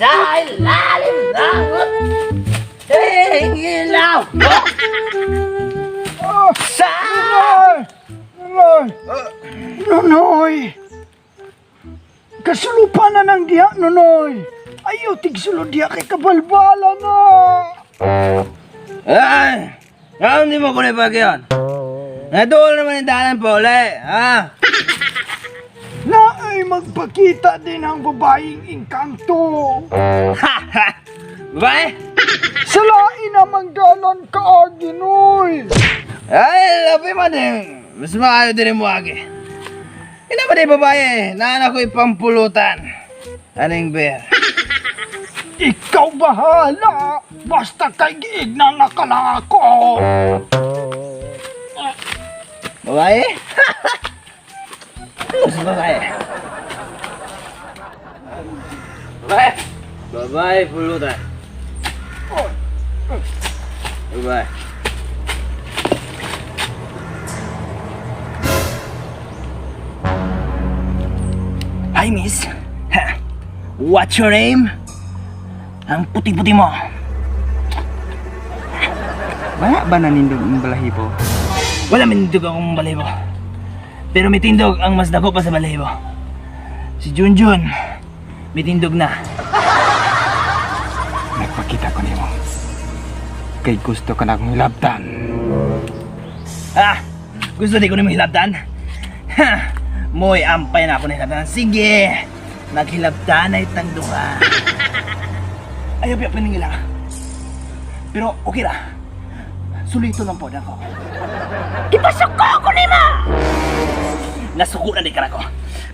Sa ilalim ng ilaw. Sa Nonoy! Nonoy! Nonoy! Kasulupan na ng diha, Nonoy! Ayaw tigsulod diha kay kabalbala na! Ay! Ah, hindi mo ko na yan. Natuol naman yung dalan pa uli, ha? Na ay magpakita din ang babaeng engkanto! Ha ha! Babae? Sa lain namang dalan kaagi, Noy! Ay, labi man eh. Mas maayo din mo agi. Ina ba di babae? Naan ako ipampulutan. Aning bear. Ikaw bahala! Basta kay giigna na ka lang ako! Babae? Ano sa babae? Babae? Babae pulutan. Babae. Hi, miss. Ha. What's your name? Ang puti-puti mo. Wala ba nanindog ang balahibo? Wala minindog akong balahibo. Pero may tindog ang mas dako pa sa balahibo. Si Junjun, may tindog na. Nagpakita ko nimo. Kay gusto ka na akong hilabtan. Ah, gusto di ko na mahilabtan? Ha, moy ampay na ako na hilabtan. Sige, naghilabtan na itang duha. Ayaw pa piningila. Pero okay ra. Sulito lang po na ako. Ipasuko ko nima! Nasuko na di ka ko.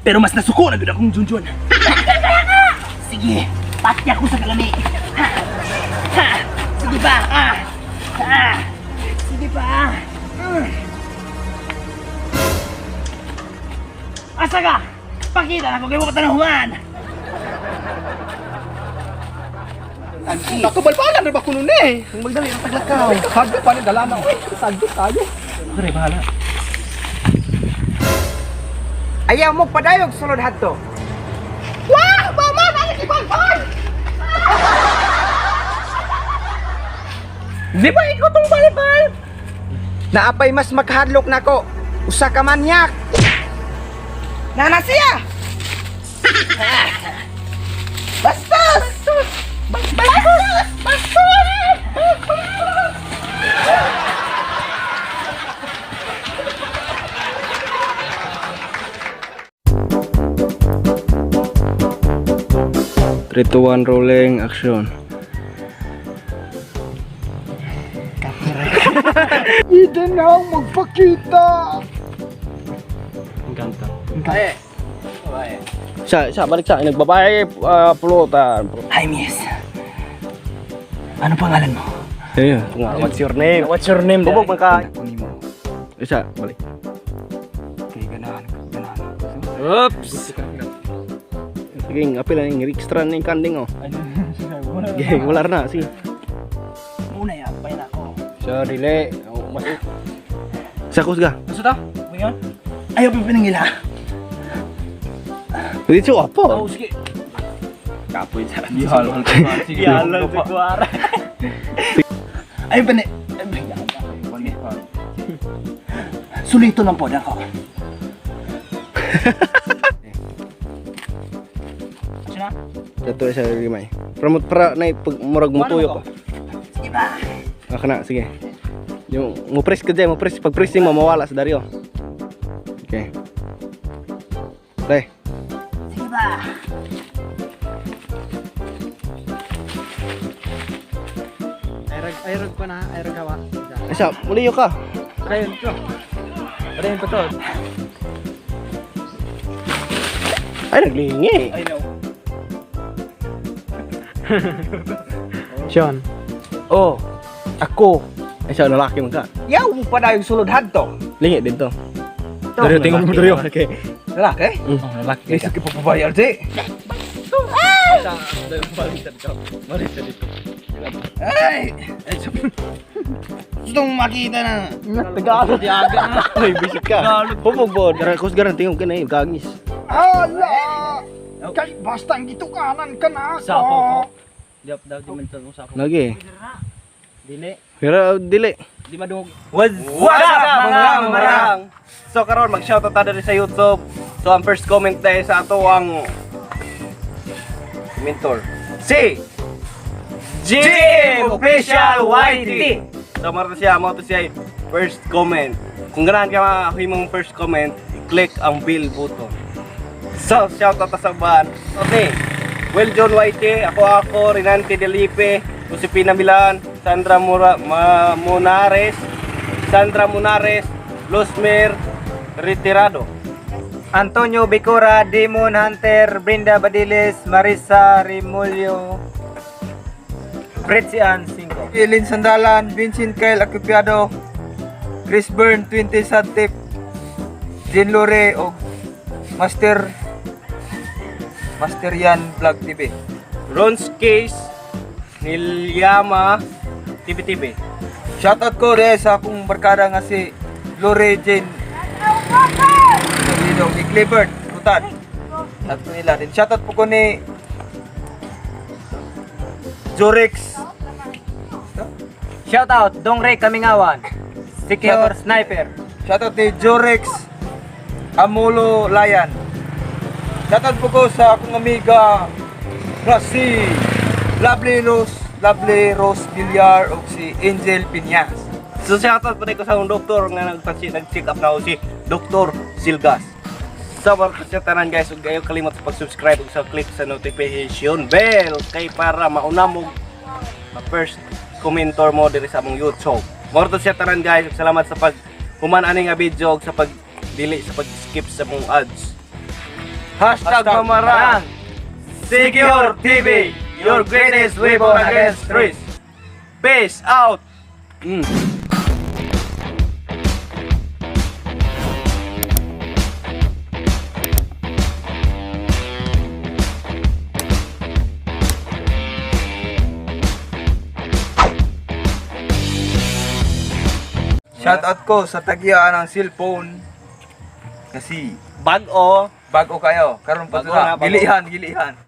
Pero mas nasuko na gud akong Junjun. Sige, pati ako sa kalami. Ha, ha, sige pa, ah, ah, sige pa. Asa ka? Pakita na ko kay wa ka tanahuan. Nakabalbalan na ba kuno ni? Ang magdali ang taglakaw. Sagdo pa ni dala na. Uy, sagdo tayo. Dre, bahala. Ayaw mo padayog sulod hadto. Wah! Mama! Nakikipagpag! Di ba ikaw tong balibal? Naapay mas makahadlok nako. Usa ka manyak. Nana siya. Bastos! Bastos! Bastos! Bastos! Three, two, one, rolling, action. Hindi na ang magpakita! Eh. Sa, balik sa. Nagbabae, ah, pulutan. Hi, miss. Ano pangalan mo? Eh, what's your name? What's your name? Bubog man ka. Ako nimo. Isa, balik. Kay ganahan ganahan. Oops! Sige, apil lang yung extra na yung kanding oh. Sige, wala na. Sige. Muna yampay na ako. Sa dili. Oh, mas. Sa kusga. Gusto ta? Ngayon? Ayaw pa pinangila. Dito apo. Oh, sige. Kapoy sa. Ihalo. Sige, ihalo sa kuwara. Ayaw pa ni... Sulito lang po ako. Ano na? Dato sa limay. Promote para na pag murag mutuyo pa. Sige ba? Ah, kana, sige. Yung mo press ka dyan, mo press pag pressing mo mawala sa Dario. Okay. Play. Sige ba? Ayrag ayrag pa na, ayrag hawa. Isa, muliyo ka. Ayun to. Ayun pa to. Ay, naglingi. I know. Sean. Oh, ako. Ay, siya, lalaki man ka. Yaw mo padayog sulod hadto. Lingi dito. Dario, tingnan mo Dario. Okay. Lalaki? Oh, lalaki. Lisod ka papabayar di. Ay! Ay, Gusto mong makita na. Tagalog. Ay, bisik ka. Hubog bo. Dara, kusgaran, tingnan ka na eh. Gagis. Ala! Kay basta ang gitukanan ka na ako. Sapo ko. Diap daw di man sa sapo. Lagi. Dili. Pero dili. Di madungog. What's up, mga marang? So karon mag-shoutout ta diri sa YouTube. So ang first comment dahil sa ato ang mentor. Si Jim Official YT. So mao to siya, mao to siya first comment. Kung ganahan ka mahimong first comment, i-click ang bell button. So shoutout ta sa ban. Okay. Well John YT, ako ako, Renante Delipe, Josepina Milan, Sandra Mura, Ma, Monares, Sandra Monares, Losmer Retirado. Antonio Bicora, Demon Hunter, Brenda Badiles, Marisa Remolio, Bretzian 5. Ilin Sandalan, Vincent Kyle Acupiado, Chris Byrne, 20 Santip, Jean Lore, o Master Master Yan Vlog TV. Rons Case, Nilyama, TV TV. Shoutout ko rin sa akong barkada nga si Lore Jane Toledo, ni Clifford, Rutan. Shoutout ko nila din. Shoutout po ko ni Jorex. Shout out Dong Ray Kamingawan, Secure Sniper. Shoutout ni Jorex Amulo Layan. Shoutout po ko sa akong amiga nga si Lovely Rose Villar o si Angel Piñas. So shoutout pa ko sa akong doktor nga nag-check up na ako si Dr. Silgas. So mga siya tanan guys, ug ayaw kalimot sa pag-subscribe ug sa click sa notification bell kay para mauna mo ma first commentor mo diri sa among YouTube. Mao to siya tanan guys, ug salamat sa pag human ani nga video ug sa pag dili sa pag-skip sa mong ads. #Mamarang Secure TV, your greatest weapon against risk. Peace out. Shoutout ko sa tagiya ng cellphone kasi Bag-o. bago kayo. Karon pa Bago na, sila. bago. Gilihan, gilihan.